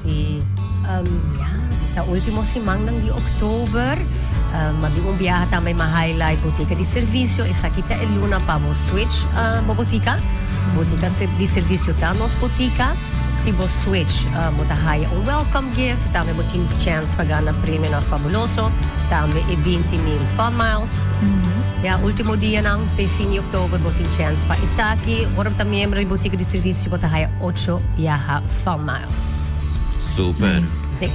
Si, ya, ta ultimo simannan di oktober. Ma bin un biaha tambe ma highlight botica di servicio. Esaki ta e luna pa bo switch bo botica. Botica di servicio ta nos botica. Si bo switch bo ta haya un welcome gift. Tambe bo tin chance pa gana premionan fabuloso. Tambe e 20,000 fun miles. Ya, ultimo dianan te fin di oktober bo tin chance pa esaki. Ora bo ta miembro di botica di servicio bo ta haya ocho biaha fun miles. Super. Sí.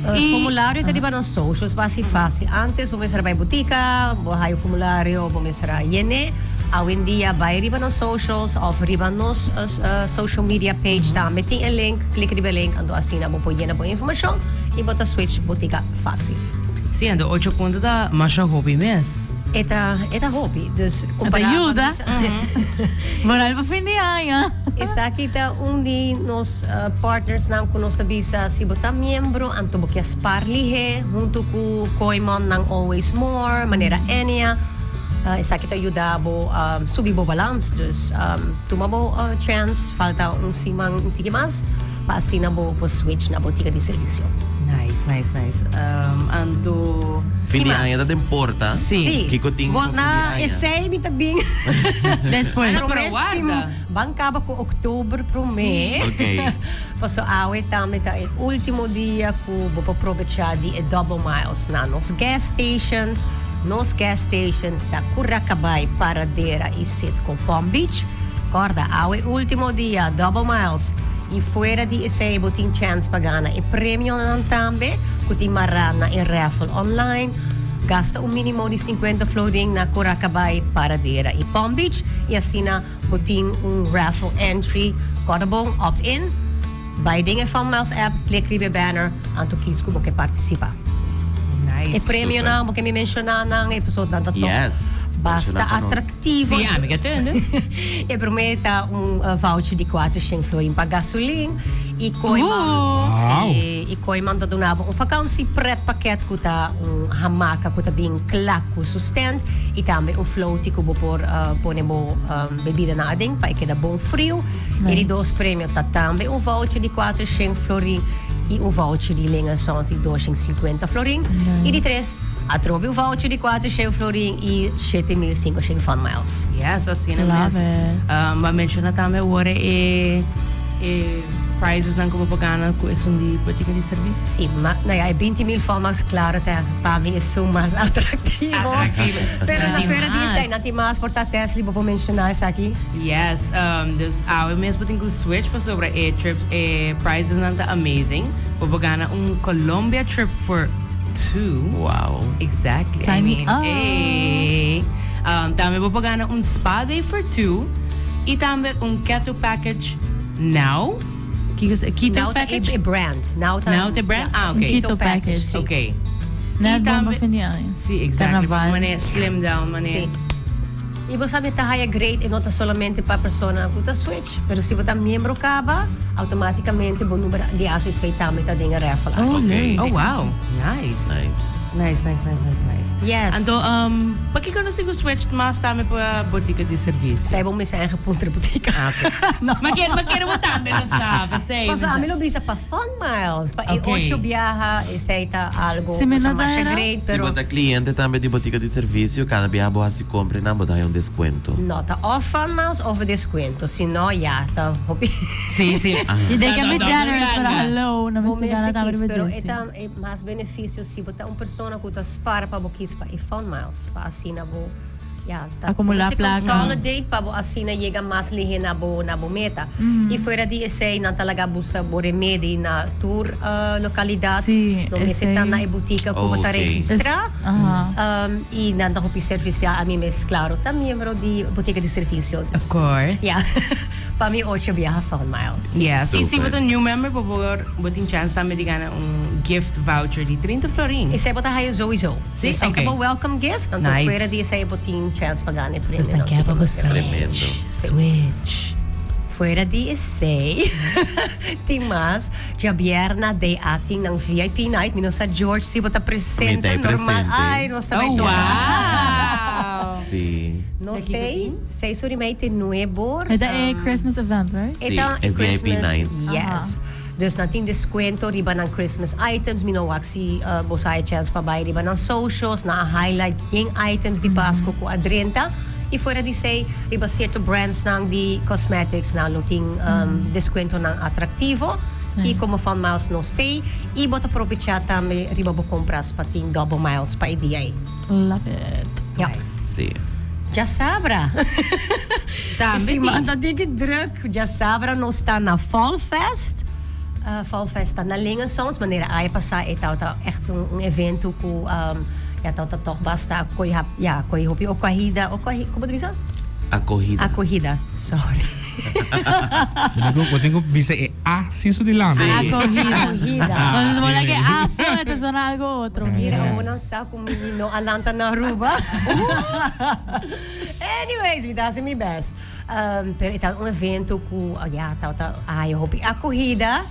Formulario ta riba nos socials pa hasi fácil. Antes bo mester a bai botica, bo haya un formulario, bo mester a yen'é. Awendia bai riba nos socials of riba nos social media page tambe tin e link. Klik riba e link anto asina bo por yena bo informacion y bo ta switch botica fácil. Sí, anto ocho punto ta masha hopi mes. E ta, e ta hopi. Dus E ta compará pa yuda. bisa. Moral pa fin di aña. Esaki ta un di nos partnersnan ku nos ta bisa si bo ta miembro anto bo ke spar lihé huntu ku Kooyman nan Always More manera Enia. Esaki ta yuda bo subi bo balans. Dus tuma bo chance, falta un siman un tiki mas pa asina bo por switch na botica di servisio. Nice, nice, nice. Anto. Fin di aña ta den porta. Sí. Kiko tin pa fin di aña? Esei mi ta bin. Despues. Pero warda. Ban kaba ku oktober promé. Ok. Paso awe tambe ta e último dia ku bo por probechá di e double miles na nos gas stations. Nos gas stations ta Curacabai, Paradera i Citgo Palm Beach. Kòrda, awe último dia, double miles. I fuera di esei bo tin chèns pa gana e premionan tambe ku tin mará na e raffle online. Gasta un mínimo di 50 florin na Curacabai, Paradera i Palm Beach i asina Bo tin un raffle entry, kòrda bon, opt in, bai den e Fun Miles app, klik riba e banner, anto kies ku bo ke partisipá. Nice. E premionan, bo ke mi menshoná nan, e pasobra nan ta tòg Yes. basta Menshoná pa nos. atraktivo. Sí, ami ke tende. E promé ta un voucher di kuatershen florin pa gasolin i Kooiman, Wow. sí, i Kooiman ta duna bo un vakantie pretpakket ku ta un hamaka ku ta bin kla ku su stand i tambe un floaty ku bo por pone bo bebidanan aden pa e keda bon friu. E di dos premio ta tambe un voucher di kuatershen florin i un voucher di Ling en Sons di doshen sinkuenta florin. I di tres, atrobe un voucher di kuatershen florin i 7500 Fun Miles. Yes, asina mes. Love it. Bo a menciona tambe awor e e prizesnan ku bo por gana ku esun di botica di servicio. Sí, ma nou ja, e 20,000 Fun Miles claro ta pa mi esun mas atractivo. Atractivo. Pero na Tin fuera di esei, mas. nan tin mas por ta Tesli, bo por menciona esaki? Yes, dus awe mes bo tin ku switch pasobra e trip e prizesnan ta amazing. Bo por gana un Colombia trip for two. Wow. Exactly. I Sign me mean, up. ey. Tambe bo por gana un spa day for two y tambe un keto package now. Kiko es keto Now ta e, package? e brand. Now ta, Now ta brand? Ja, Ah, okay. Keto package, si. Okay. Net Y bon pa tambe- fin di aña. Si, exactly. Carnaval. Mane slim down, mane. Si. Y bo sabi ta haya great e no ta solamente pa persona cu ta switch, pero si bo ta miembro caba, automaticamente bo number di AZV tambe ta den e raffle. Oh, Ok. leuk. Oh, wow. Nice. Nice. Nice, nice, nice, nice, nice. Yes. Anto, pakiko nos tin ku switch mas tambe pa botica di servicio? Zij bo mester eigen puntra botica. Ah, ok. No. Ma kier, ma kier bo tambe lo sa, p'esei. Paso ami lo bisa pa Fun Miles, pa e Ok. ocho biaha, esei ta algo Si mi ku sa no ta masha era? great, Si pero bo ta cliente tambe di botica di servicio, cada biaha bo haci compra nan bo ta haya un descuento. no ta of Fun Miles of e descuento, si no ya ta hopi. Si, si. Y they can be No, no, no, generous, pero no. hello, no Bo mester gana mester tambe kies, riba pero dje, e si. ta e mas beneficio si bo ta un persona ku ta spar pa bo kies pa e Fun Miles, pa asina bo ya ta Acumula bo mester placa. consolidate pa bo asina yega mas lihe na bo na bo meta. Y fuera di esey nan ta laga busa bo remedi na tur localidad. Sí, No mester ta esey. na e botica ku bo ta Ok. registra. Es, aha. Y nan ta hopi servicial. Ami mes claro ta miembro di botica di servicio. Of course. Ya. Pa mi ocho biaha Fun Miles. Yes. Y si bo Super. ta new member bo por bo tin chance tambe di gana un gift voucher di 30 florin. Esey bo ta haya sowieso. Sí? Esey ta Ok. bo welcome gift. Anto Nice. fuera di esey bo tin chance pa gana e premio. Dus dan ke pa bo switch. Tremendo. Switch. Fuera di esey tin mas. Djabierna DA tin nan VIP night. Mi no sa George si bo ta presente Mi ta normal. presente. Ay, nos ta bay Oh, topa. wow. Sí. Nos t'ey seis ora y mei te nuebe or. E ta e Christmas event, right? E Sí, ta e VIP Christmas, night. Yes. Dus nan tin descuento riba nan Christmas items. Mi no wak si boso haya chance pa bay riba nan socials. Nan a highlight yen items di Pasco cu a drenta. Y fuera di esey, riba cierto brands nan di cosmetics nan lo tin descuentonan atractivo. Y como Fun Miles nos tey. Y bo ta probecha tambe riba bo compras pa tin double miles pa e dia ey. Love it. Ja. Sí. Djasabra. Tambe Si tin. manda diki druk. Djasabra nos ta na Fall Fest. Fall Fest ta na Lingensons. Manera aña pasá e tabata echt un, un evento ku um, ya tabata tòg basta koi hap, ya, koi hopi okwahida, okwahi, komo ta bisa? Akohida. Akohida, sorry. Bo tin ku bisa e A sin su dilanti. Akohida. Akohida. Cuando se pone que A fuerte suena algo otro. Mira, awor nan sa ku mi no a lanta na Aruba. Anyways, mi ta hasi mi best. Um, pero e ta un evento ku, oh ja, ta ta ay hopi akohida.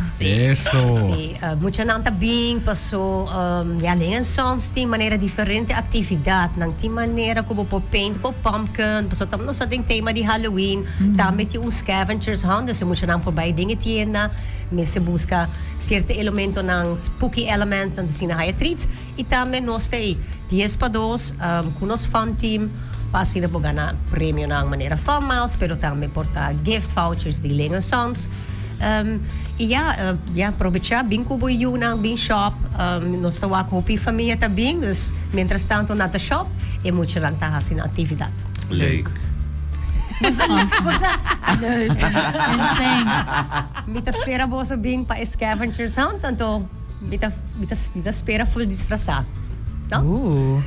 Sí. Eso. Sí, muchanan ta bin paso um, ja, Ling en Sons tin manera diferente actividad. Nan tin manera ku bo por paint bo pumpkin, paso tam nos ta den tema di Halloween. Tambe tin un scavengers hunt, dus e muchanan por bai den e tienda, mester buska cierto elementonan, spooky elements, nan ta asina haya treats. Y tambe nos ta ei dies pa dos cu nos fun team pa asina por gana premionan manera Fun Miles pero tambe por ta gift vouchers di Ling Sons. Y ya, ya probecha bin cu bo yunan bin shop. Nos ta wak hopi famia ta bin dus mientras tanto nan ta shop e muchanan ta haci nan actividad. Leuk. Leuk. Mi ta spera boso bin pa e scavengers hunt anto. Mi ta, mi ta, mi ta spera full disfrazá. No? Ooh.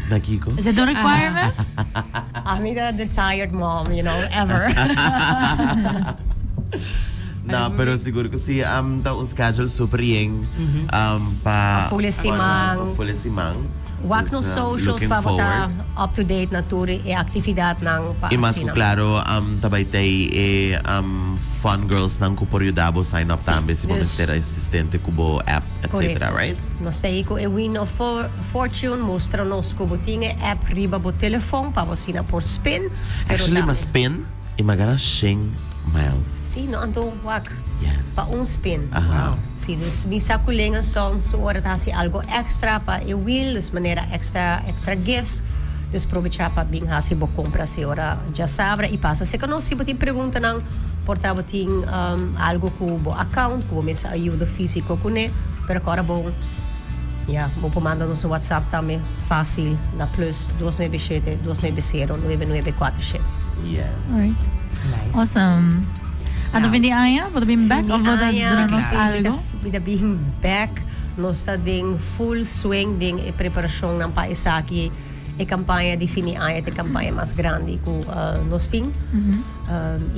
Na kiko? Is it a requirement? Ami ta the tired mom, you know, ever. No, pero sigur ku si um, ta un schedule super yen um, pa Pa full e siman. Pa full e siman. Wak nos Dus, um, socials looking pa bo ta forward. up to date na tur e actividadnan pa I mas ku asina. klaro um, ta bai tei e um, fun girls nan ku por yuda bo sign up tambe si bo Dus- mester asistente ku bo app etc. Correcto. Right? Nos ta ei ku e Wheel of Fortune mustra nos ku bo tin e app riba bo telefon pa bo asina por spin. Pero Actually tambe- ma spin i ma gana shen miles. Sí, no, anto wak. Yes. Pa un spin. Aha. Sí, dus mi sa ku Ling Sons su ora ta hasi algo extra pa e wheel, dus manera extra extra gifts. Dus probecha pa bin hasi bo compra si ora djasabra y pasa serka nos si bo tin preguntanan, por ta bo tin um, algo ku bo account, ku bo mester ayuda físico kuné, pero ku ora bo ya, bo por manda nos un WhatsApp tambe fácil na plus 297 290 9947. Yes. Alright. Nice. Awesome. Anto fin di aña, bo ta bin back of bo ta duna nos sí, mi ta, algo? mi ta bin back. Nos ta den full swing den e preparacionnan pa esaki. E campaña di fin di aña ta e campaña mas grandi cu nos tin.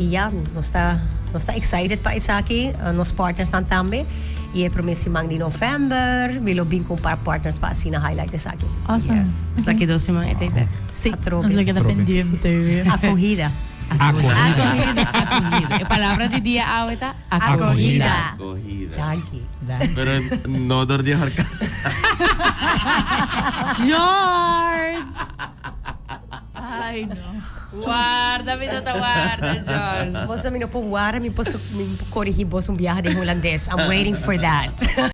Y ya, nos ta, nos ta excited pa esaki. Nos partnersnan tambe. Y e prome siman di november mi lo bin cu un par partners pa asina highlight esaki. Awesome. Yes. Esaki dos siman e ta back. Sí, Atrobe. nos lo keda Atrobe. pendiente. Acogida. Acogida. Acogida. E palabra di dia awe ta Acogida. Acogida. Danki. Pero no dor di horka. George! Ay, no. Warda, mi tata, warda, George. Boso mi no por warda, mi por, mi por corrigi boso un biaha den hulandes. I'm waiting for that.